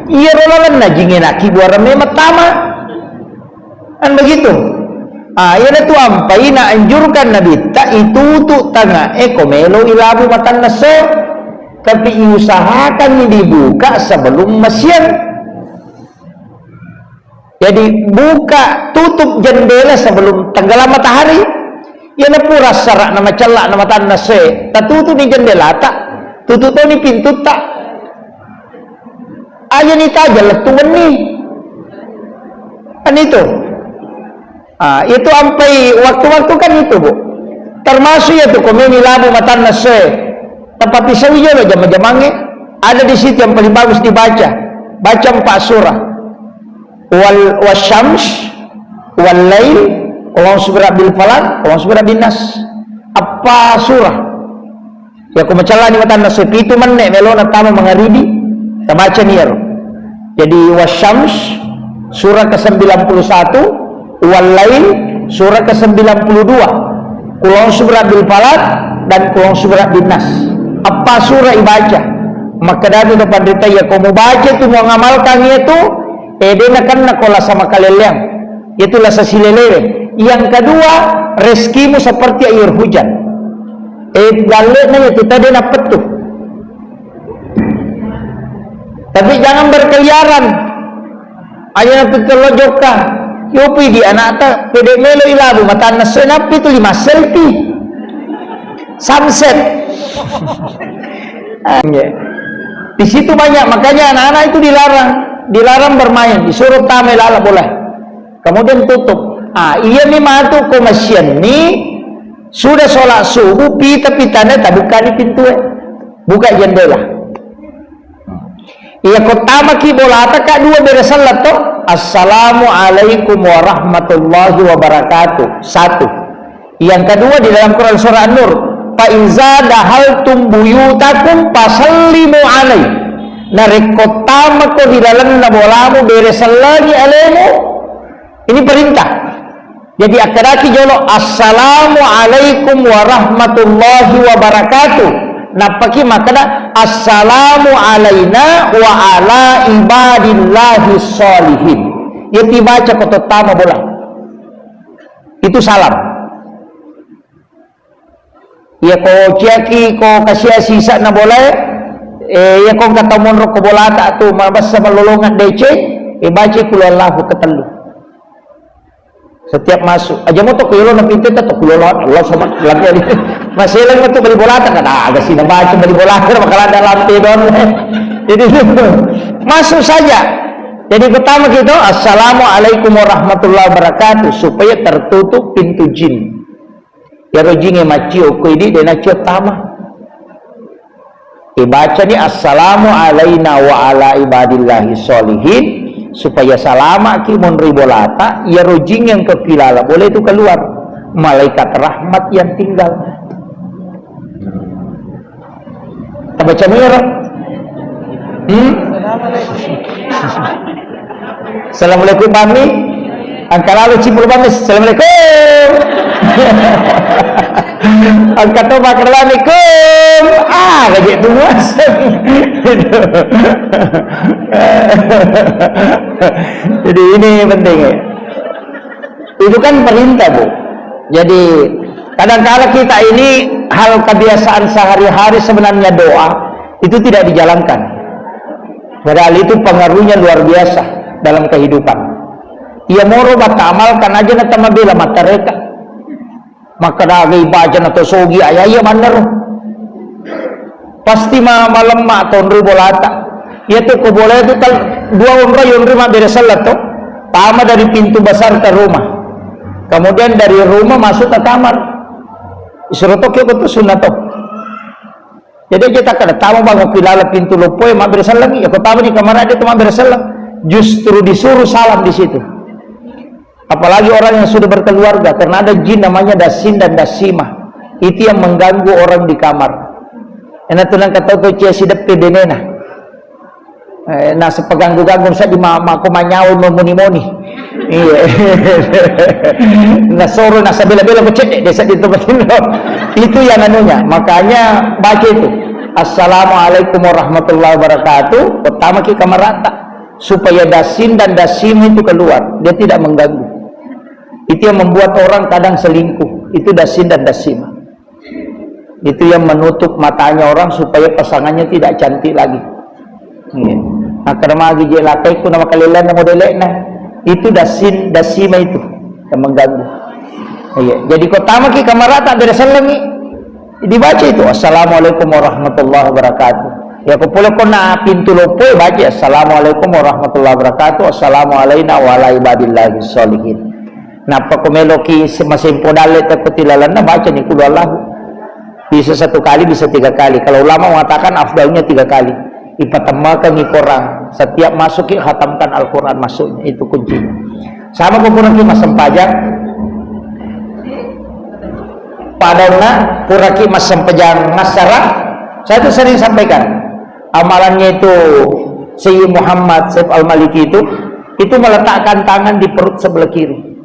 Iya ro lalenna jingnge naki buareng me mettama. Kan begitu. Ah, iya tu ampai na anjurkan Nabitta itutu tangae ko melo ilabu matanna so. Tapi usahakan dibuka sebelum masiang. Jadi, buka tutup jendela sebelum tenggelam matahari. Iyana pura sara' na macella' na matanna se, tatutu ni jendelata, tutu toni pintutta. Aja ni taja lettu wenni. Kan itu. Ah, itu ampai waktu-waktu kan itu, Bu. Termasuk ya tu komeni labu matanna se. Tapi sawi jolo jama-jamange. Ada di situ yang paling bagus dibaca. Baca empat surah. Wal, wasyams, wal lail, qul a'udzu birabbil falaq, qul a'udzu birabbin nas. Eppa surah. Ya, ko macellani matanna se pitu menne' melona tama mangaribi, tabaca ni iyaro. Jadi, wasyams, surah kesembilan puluh satu, wal lail, surah kesembilan puluh dua, qul a'udzu birabbil falaq, dan qul a'udzu birabbin nas. Eppa surah ibaca. Makkeda tu panrita, ya, ko mubaca tu, muangamalkan iya tu, Eh, de' nakenna ko lasa makaleleang. Itu lasa silelewe. Yang kedua, rezekimu seperti air hujan. Eh, galle'na itu tadi napettu. Tapi jangan berkeliaran. Aja na tu tello jokka. Yopi di anakta, pede melo ilabu, matanna senappi tu lima selfie. Sunset. Ah, iya. Di situ banyak, makanya anak-anak itu dilarang, dilarang bermain, disuruh tame lala bola. Kemudian tutup. Ah, iya ni matu ko masian ni sudah sholat subuh, pita-pitanya tabuka ni pintu, eh. Buka jendela. Iya, ko tamaki bolata, Kak, dua bere sellat to. Assalamualaikum warahmatullahi wabarakatuh. Satu. Yang kedua di dalam Quran surah An-Nur, "Fa iza dahaltum buyutakum fasallimu alaihi." Narekko tamako ri lalenna bolamu, bere sellangi alemu. Ini perintah. Jadi akkedaki jolo, "Assalamualaikum warahmatullahi wabarakatuh." Nappaki makkeda, "Assalamu alaina wa ala ibadillahi sholihin." Iya tibaca ko tottama bola. Itu salam. Iya ko ciaki ko kasia sisa'na bolae, eh, iya ko engka tau monro ko bolata tu mabessa mallolongang deceng, eh, bacai qul huwallahu ketellu. Setiap masuk, aja mo to ku yolo na pintu ta to qul huwallahu, Allah sama lagi. Maselang metu bali bolata kan, ah, aga sina baca bali bolata, bakal ada lampe don. Jadi, masuk saja. Jadi pertama kita, "Assalamualaikum warahmatullahi wabarakatuh," supaya tertutup pintu jin. Iyaro jingnge maccio ko idi, de' naccio tama. Ibacani, "Assalamu alaina wa ala ibadillahi sholihin," supaya salama'ki monri bolata, iyaro jing yang kepilaleng boleh itu keluar. Malaikat rahmat yang tinggal. Tabaca mero. Hmm? Assalamualaikum, Mami. Engka lalo cipul, Mami. Assalamualaikum. Engka to makkeda, Assalamualaikum. Ah, gaje tu muas. Jadi ini penting, ya. Itu kan perintah, Bu. Jadi, kadangkala kita ini hal kebiasaan sehari-hari sebenarnya doa itu tidak dijalankan. Padahal itu pengaruhnya luar biasa dalam kehidupan. Iya moro batta amalkan aja na tama bela matareka. Makkeda aga ibaca na to sogi aya iya mannero. Pasti ma-, malemma to onroi bolata. Iya tu ko bola itu tal-, dua onroi, onroi mabbere sellat to. Tama dari pintu besar ke rumah. Kemudian dari rumah masuk ke kamar. Isuro to kio betul sunat to. Jadi aja takkeda tama bangun pilala pintu loppoe mabbere sellang, ya ko tama di kamar ada tu mabbere sellang. Justru disuruh salam di situ. Apalagi orang yang sudah berkeluarga, karena ada jin namanya Dasin dan Dasimah. Itu yang mengganggu orang di kamar. Ena tu nang katau tu cia sideppe benena. Eh, nasaba ganggu-ganggu sa di ma-, mako manyawa memuni-muni. Iya. Nasoro nasabela-bela ko cedde desa di tempat itu. Itu yang anunya. Makanya baca itu. "Assalamualaikum warahmatullahi wabarakatuh." Pertama ki kamarata. Supaya Dasin dan Dasim itu keluar, dia tidak mengganggu. Itu yang membuat orang kadang selingkuh, itu Dasin dan Dasimah. Itu yang menutup matanya orang supaya pasangannya tidak cantik lagi. Iya. Nah, karena magi je lakai ku nama kalelana modele'na. Itu dasin, dasima itu yang mengganggu. Iya. Jadi ko tamaki kamarata bere sellengi, dibaca itu, "Assalamualaikum warahmatullahi wabarakatuh." Ya, ko pole ko na pintu loppo, baca, "Assalamualaikum warahmatullahi wabarakatuh. Assalamu alaina wa ala ibadillahi sholihin." Nappa ko meloki se-, masempo dalle tepeti lalenna, baca ni kulu Allahu. Bisa satu kali, bisa tiga kali. Kalau ulama mengatakan afdalnya tiga kali. Ipatemmakengi Quran. Setiap masuk ki khatamkan Al-Quran masuknya. Itu kuncinya. Sama ko puraki massempajang. Padonna puraki massempajang massara. Saya itu sering sampaikan. Amalannya itu Sayyid Muhammad Saif Al-Maliki itu, itu meletakkan tangan di perut sebelah kiri.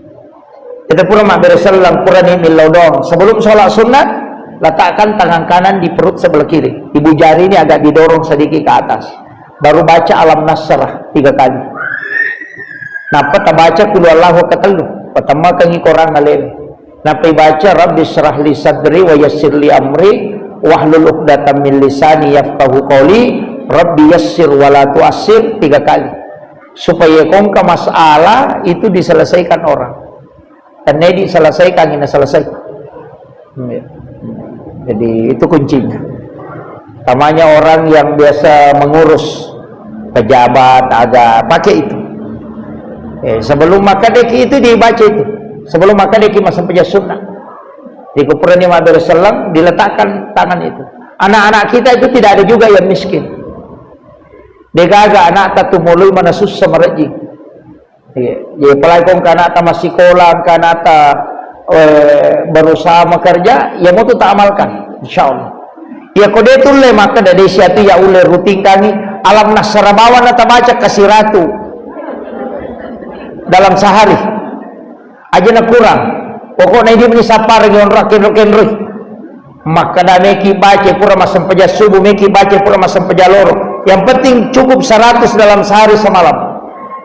Kita pura mabbere selleng, purani millau doang. Sebelum sholat sunnah, letakkan tangan kanan di perut sebelah kiri. Ibu jari ini agak didorong sedikit ke atas. Baru baca Alam Nasrah tiga kali. Nappa tabaca Qul Huwallahu ketellu. Patemmakengi Quran alena. Nappa ibaca, "Rabbi syrah li sadri wa yassir li amri wahlul uqdatam min lisani yafqahu qawli. Rabbi yassir wa la tuassir," tiga kali. Supaya kongka masalah itu diselesaikan orang. Tennia diselesaikan, ini selesai. Iya. Jadi, itu kuncinya. Utamanya orang yang biasa mengurus pejabat, aga, pakai itu. Eh, sebelum makkadeki itu dibaca itu. Sebelum makkadeki massempajang sunnah. Di kuburan yang mabbere selleng, diletakkan tangan itu. Anak-anak kita itu tidak ada juga yang miskin. Degaga anakta tumoloi mana susah marejjing. Iya. Jadi, apalagi kong kanata massikola, kanata, eh, berusaha makerja, ya mau tuh tak amalkan, insya Allah. Ya kode tulle maka dari siatu ya ulle rutin kami, Alam Nasrah bawang nata baca kasiratu dalam sehari. Aja na kurang. Pokoknya dia meni sapar ngi onro kenro-kenroi. Makkada meki baca pura massempajang subuh, meki baca pura massempajang loro. Yang penting cukup seratus dalam sehari semalam.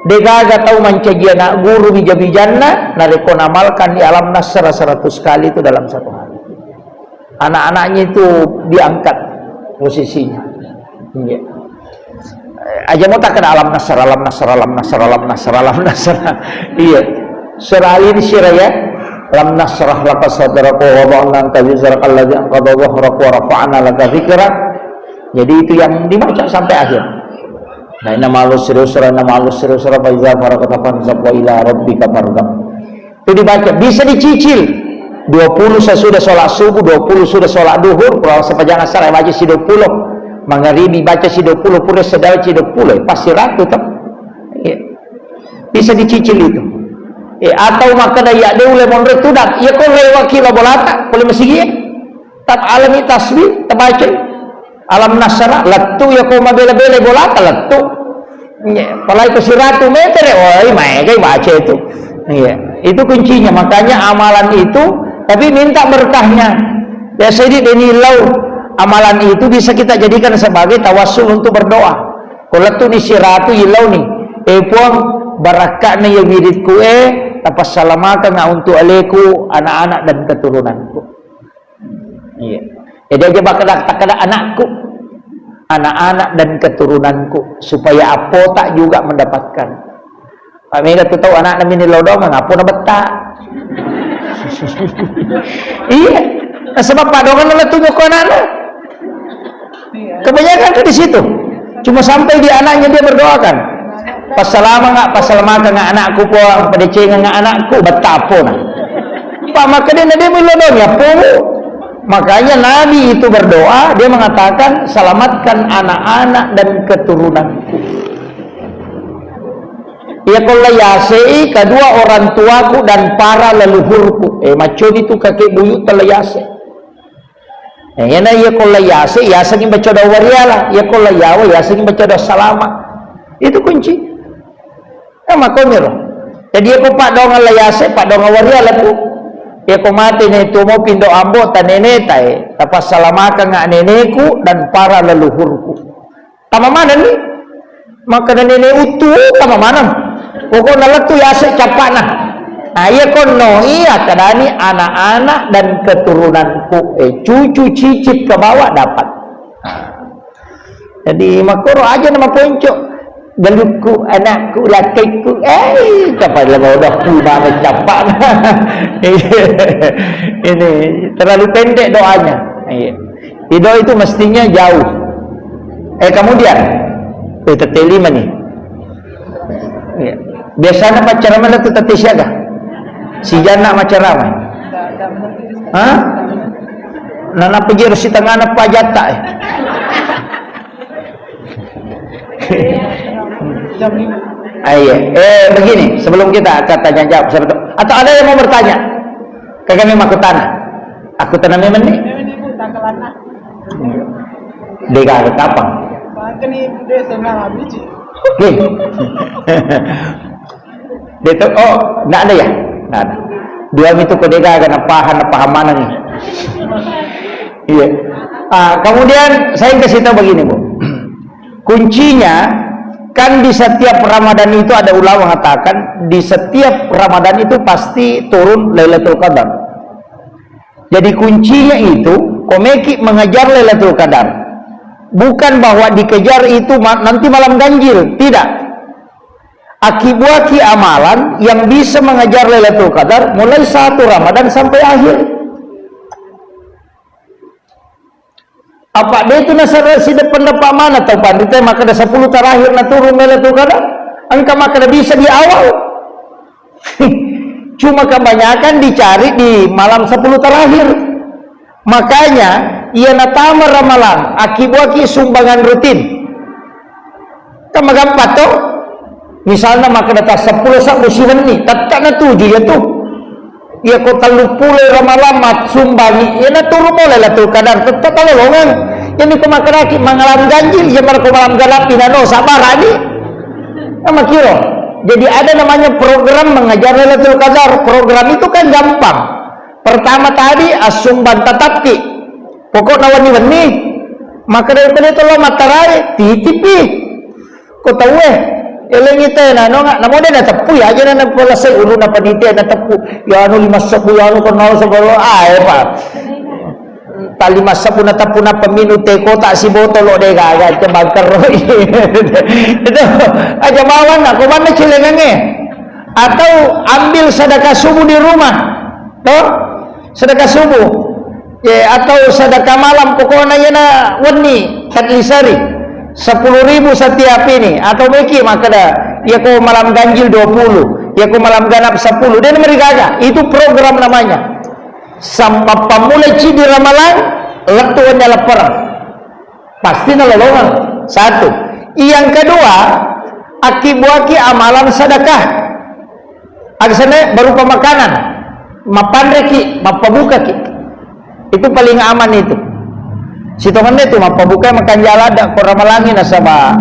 Degaga tau mancaji anak guru bija-bijanna, narekko namalkan di Alam Nasrah seratus kali itu dalam satu hari. Anak-anaknya itu diangkat posisinya. Iya. Aja mau tak kena Alam Nasrah, Alam Nasrah, Alam Nasrah, Alam Nasrah, Alam Nasrah. Iya. Surah Ali ini sirah ya. Alam nasrah laka sadrak wa wada'na anka wizrak alladzi anqadha dhahrak wa rafa'na laka dzikrak. Jadi itu yang dibaca sampai akhir. Nah, inna ma'al usri yusra, inna ma'al usri yusra, fa idza faragta fansab wa ila rabbika farghab. Itu dibaca, bisa dicicil. Dua puluh sesudah sholat subuh, dua puluh sudah sholat duhur, kalau sepanjang asar baca si dua puluh. Mangaribi baca si dua puluh, pura sedal si dua puluh, pasti ratu toh. Iya. Bisa dicicil itu. Eh, atau makkada ya de ule monre tudak, ya ko lewat kilo bolata, boleh masigi. Tat alami tasbih, tabaca. Alam nasrah, lettu ya ko mabela-bela bolata, lettu. Iya, apalagi ke siratu meter, woi, maega baca itu. Iya, itu kuncinya. Makanya amalan itu, tapi minta berkahnya. Biasa di deni lau, amalan itu bisa kita jadikan sebagai tawassul untuk berdoa. Ko lettu ni siratu ilau ni, eh Puang, barakka'na ya wiridku eh, tapassalamakanga untuk aleku, anak-anak dan keturunanku. Iya. Jadi aja bakal takkada anakku, anak-anak dan keturunanku, supaya apota juga mendapatkan. Pak mega tu tau anakna mini lodong, ngapo na betta. Iya. Nah, sebab padongan na tu nyoko anakna. Kebanyakan kan di situ. Cuma sampai di anaknya dia berdoakan. Passalama nggak, passalamaka nggak anakku, Puang, padeceng nggak anakku, betta apo na. Pak, maka dia, dia milo dong, ya, Puang. Makanya Nabi itu berdoa, dia mengatakan, "Selamatkan anak-anak dan keturunanku." Iya, kalau yasei kedua orang tuaku dan para leluhurku. Eh, maconi tu kakek buyut telah yase. Eh, iyana iya ko la yase, yasengngi baca doa wariala. Iya ko la yawa, yasengngi baca doa salama. Itu kunci. Eh, makoniro. Jadi iya ko padongan la yase, padongan wariala tu. Iya ko mate ne tu mau pindo ambo ta nene ta, eh. Tapasalamakang neneku dan para leluhurku. Tama manenni? Makkeda nene uttu, tama maneng. Pokokna lettu yase cappana. Nah, iya konno iya kadani anak-anak dan keturunanku, eh, cucu cicit ke bawah dapat. Jadi, makkoro aja nama ponco. Galukku, anakku, lakekku, eh, kapan lama udah punah mencapak. Ini terlalu pendek doanya. Iya. Ridho itu mestinya jauh. Eh, kemudian, eh, tette lima nih. Iya. Biasanya pacaran mana tuh tette siaga? Si Jana pacaran. Hah? Nana pejero si tengah apa jatta, eh? Ah, iya. Eh, begini, sebelum kita akan tanya jawab, siapa tahu. Atau ada yang mau bertanya? Kagak memang aku tanah. Aku tanah memang nih. Dega ada kapang. Nih. Betul. Oh, nggak ada ya? Nggak ada. Dua itu kode gaga, na paham, na paham mana nih? Iya. Ah, kemudian saya kasih tahu begini, Bu. Kuncinya, kan di setiap Ramadan itu ada ulama mengatakan di setiap Ramadan itu pasti turun Lailatul Qadar. Jadi kuncinya itu, komeki mengejar Lailatul Qadar. Bukan bahwa dikejar itu ma-, nanti malam ganjil, tidak. Akibuaki amalan yang bisa mengejar Lailatul Qadar mulai satu Ramadan sampai akhir. Apa de tu nasara si depan dapat mana tau pandita makkeda sepuluh terakhir na turun Lailatul Qadar? Engka makkeda bisa di awal. Cuma kebanyakan dicari di malam sepuluh terakhir. Makanya, iya natama Ramalang, akibuaki sumbangan rutin. Kan magampang to? Misalna makkeda ta seppulo sabbu siwenni, tette natuju iya tu. Iya ko telluppulo Ramalang massumbangi, iya naturu mo Lailatul Qadar, tette talolongeng. Jadi ko makkedaki mangalam ganjil, iya mara ko malam ganappi nano sabarani. Nah, makiro. Jadi ada namanya program mengejar Lailatul Qadar. Program itu kan gampang. Pertama tadi assumbang tatappi. Pokokna wenni-wenni. Makkeda ko de to lo mattarai, titipi. Ko tauwe, elengi te na nonga, namo de nateppu ya aja na napalesai uluna panitia nateppu. Ya anu lima sebbu, ya anu kenal sebelum, ah, eh, Pak. Tali massabu natappu nappa minung te kota sibotolo de gaga, te bangkeroi. Itu aja bawang nak, ko manna cilengangnge. Atau ambil sedekah subuh di rumah. Toh? Sedekah subuh. Ya, atau sedekah malam, pokoknya yana wenni, tadlisari. Sepuluh ribu setiap ini, atau meki makkeda, ya ko malam ganjil dua puluh, ya ko malam ganap sepuluh, dan merigaga. Itu program namanya. Sampai pammulai ciddi Ramalang, lettu wenni aleppereng. Pasti nalolongeng. Satu. Yang kedua, akibuaki amalan sedekah. Agasana berupa makanan. Mappanreki, mappabukaki. Itu paling aman itu. Sitongenna itu mappabuka makan jala ada ko Ramalangi nasaba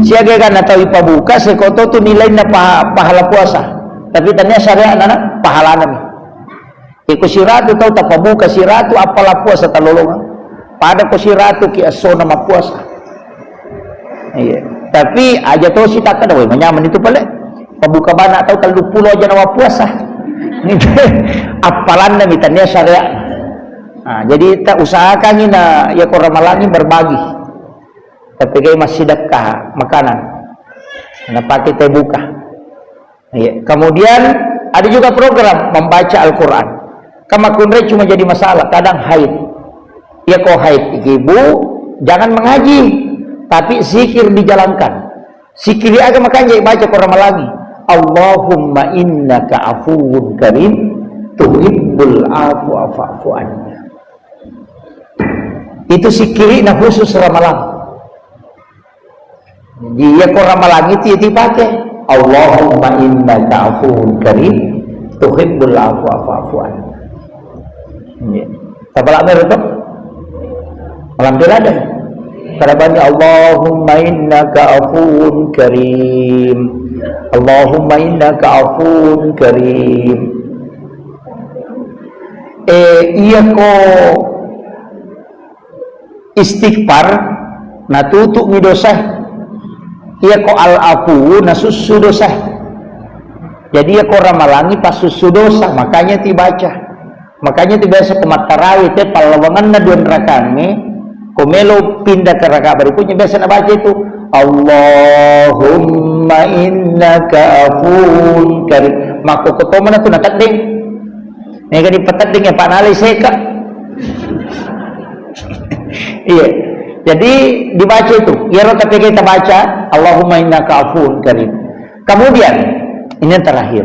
siaga kan atau ipabuka sekoto tu nilainna paha-, pahala puasa. Tapi tania syariat nana pahalana mi. Iko siratu tau tapabuka siratu, apala puasa talolongang. Pada ko siratu ki essona mappuasa. Iya. Tapi aja to si takkeda, "Woi, manyameng itu pale." Pabuka bana tau telluppulo aja na mappuasa. Apalanna mi tania syariat. Nah, jadi ta usahakangi na ya ko Ramalangi berbagi. Tapi gai massidekka makanan. Napake te buka. Iya. Kemudian ada juga program membaca Al-Quran. Kan makkunrai cuma jadi masalah, kadang haid. Ya ko haid, ibu jangan mengaji, tapi zikir dijalankan. Zikir aga makanya baca ko Ramalangi. Allahumma innaka afuwun karim tuhibbul afwa fa'fu anna. Itu zikirina khusus Ramalang. Jadi, iya ko Ramalang itu, itu dipakai. Allahumma innaka afuwun karim, tuhibbul afwa fa'fu anna. Iya. Tapalak mero to? Malam pilada. Kada banyak, Allahumma innaka afuwun karim. Allahumma innaka afuwun karim. Eh, iya ko istighfar, natutu'mi dosa. Iya ko al-afu, nasussu dosa. Jadi, ya ko ramalangi passussu dosa, makanya tu dibaca. Makanya tu biasa ko mattarawe te pallawangenna dua rakaangnge, ko melo pindah ke rakaat berikutnya biasa nabaca itu, "Allahumma innaka afuwun karim." Makko kotomana tu nateddeng. Nega dipateddeng ya, Pak, nalai seka. Iya. Jadi dibaca itu. Iyaro tapi kita baca, "Allahumma innaka afuwun karim." Kemudian, ini yang terakhir.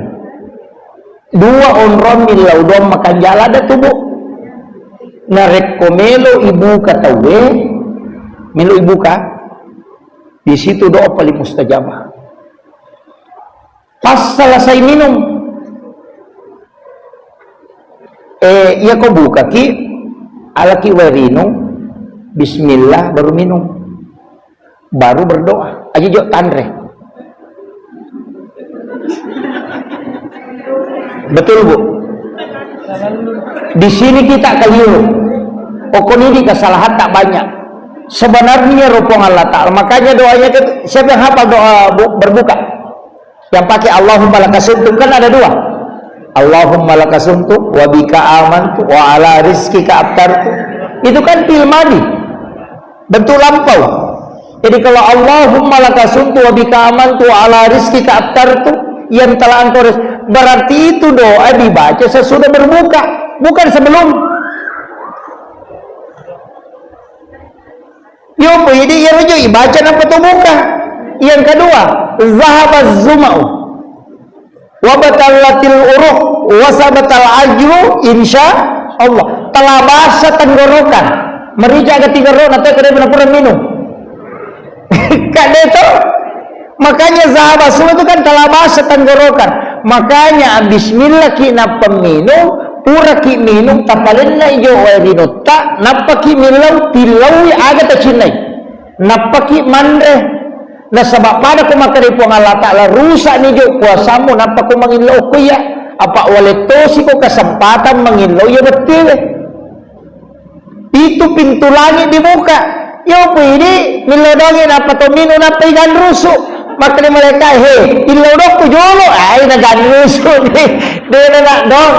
Dua onrong millau doang makanja' ladde' tu, Bu. Narekko melo ibuka tauwe, melo ibuka, di situ doa paling mustajabah. Pas selesai minum, eh, iya ko bukaki, alaki wae rinung, bismillah, baru minum. Baru berdoa. Aja jok tanre. Betul, Bu? Di sini kita keliru. Pokoknya di kesalahan tak banyak. Sebenarnya ro Puang Allah Ta'ala. Makanya doanya itu, siapa yang hafal doa bu-, berbuka? Yang pakai Allahumma lakasumtu kan ada dua. Allahumma lakasumtu wa bika amantu wa ala rizkika aftartu. Itu kan fi'il madi. Bentuk lampau. Jadi kalau Allahumma lakasumtu wa bika amantu wa ala rizkika aftartu, yang telah engkau riz-, berarti itu doa dibaca sesudah berbuka, bukan sebelum. Yopo, jadi iya rojo ibaca napa to buka. Yang kedua, zahaba zumau. Wa batallatil uruq, wa sabatal ajru, insya Allah. Telah basah tenggorokan. Merica' ga tiga ro, nanti kada pernah pura minum. Kade to? Makanya zahaba semua itu kan telah basah tenggorokan. Makanya bismillah ki nappa minum, pura ki minum, tapalenna ijo wae rinutta, nappa ki millau, tillaui aga tacinnai. Nappa ki manre. Nasaba pada ko makkeda Puang Allah Ta'ala, "Rusak ni jo puasamu, nappa ko mangillau ko iya." Apa walettosi ko kesempatan mangillau iya bettuwe. Itu pintu langit dibuka. Yo, pidi, millau dongi, nappa to minu, nappa igan rusu. Makkeda malaikat, "He, illau dokku jolo." Ai, nagan rusu ni. Dena nak dong.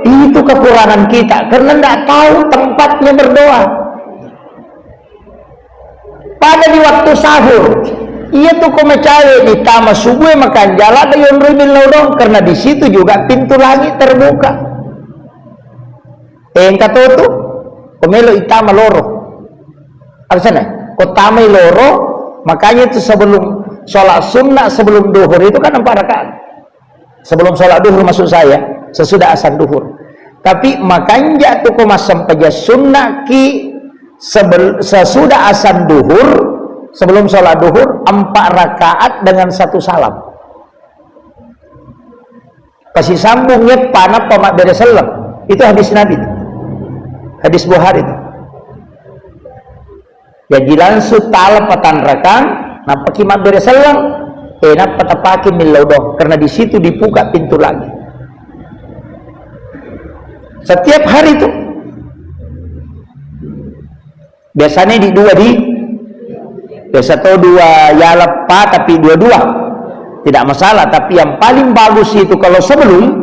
Itu kekurangan kita, karena ndak tahu tempatnya berdoa. Pada di waktu sahur, iya tu ko macawe ditama subuh makan jala da yonroi millau dong, karena di situ juga pintu langit terbuka. Engka to tu, ko melo itama loro. Apa sana? Ko tamai loro, makanya itu sebelum sholat sunnah, sebelum duhur itu kan empat rakaat. Sebelum sholat duhur maksud saya, sesudah azan duhur. Tapi makanja tu ko massempajang sunnah ki sebel-, sesudah azan duhur, sebelum sholat duhur, empat rakaat dengan satu salam. Pasisambung ngeppa nappa mabbere selleng. Itu hadis Nabi. Hadis Bukhari itu. Jaji langsung tala patanrakang, nappaki mabbere selleng, eh, nappa tapake millau doang, karena di situ dibuka pintu langit. Setiap hari itu. Biasanya di dua di, biasa to dua yalappa, tapi dua-dua. Tidak masalah, tapi yang paling bagus itu kalau sebelum,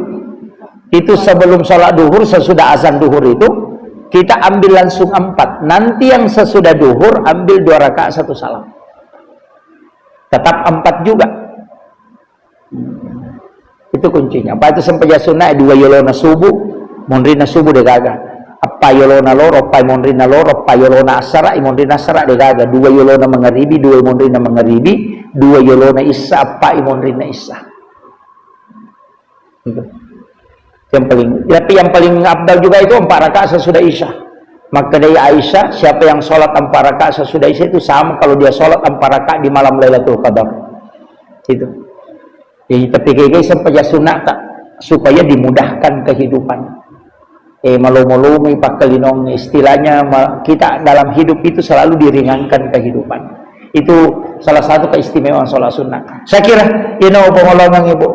itu sebelum sholat duhur, sesudah azan duhur itu, kita ambil langsung empat. Nanti yang sesudah duhur, ambil dua rakaat satu salam. Tetap empat juga. Itu kuncinya. Apa itu sempajang sunnah, dua yolona subuh, monrinna subuh de gaga. Apa yolona loro, apa monrinna loro, apa yolona asara, monrinna asara de gaga. Dua yolona mangaribi, dua monrinna mangaribi, dua yolona isya, apa monrinna isya. Itu. Yang paling, tapi yang paling afdal juga itu empat rakaat sesudah Isya. Maka dari Aisyah, siapa yang sholat empat rakaat sesudah Isya itu sama kalau dia sholat empat rakaat di malam Lailatul Qadar. Itu. Jadi, tapi kayak sempajang sunnah tak, supaya dimudahkan kehidupan. Eh, malolo-loloi pakkalinong, istilahnya ma-, kita dalam hidup itu selalu diringankan kehidupan. Itu salah satu keistimewaan sholat sunnah. Saya kira, ino pengolongan ibu.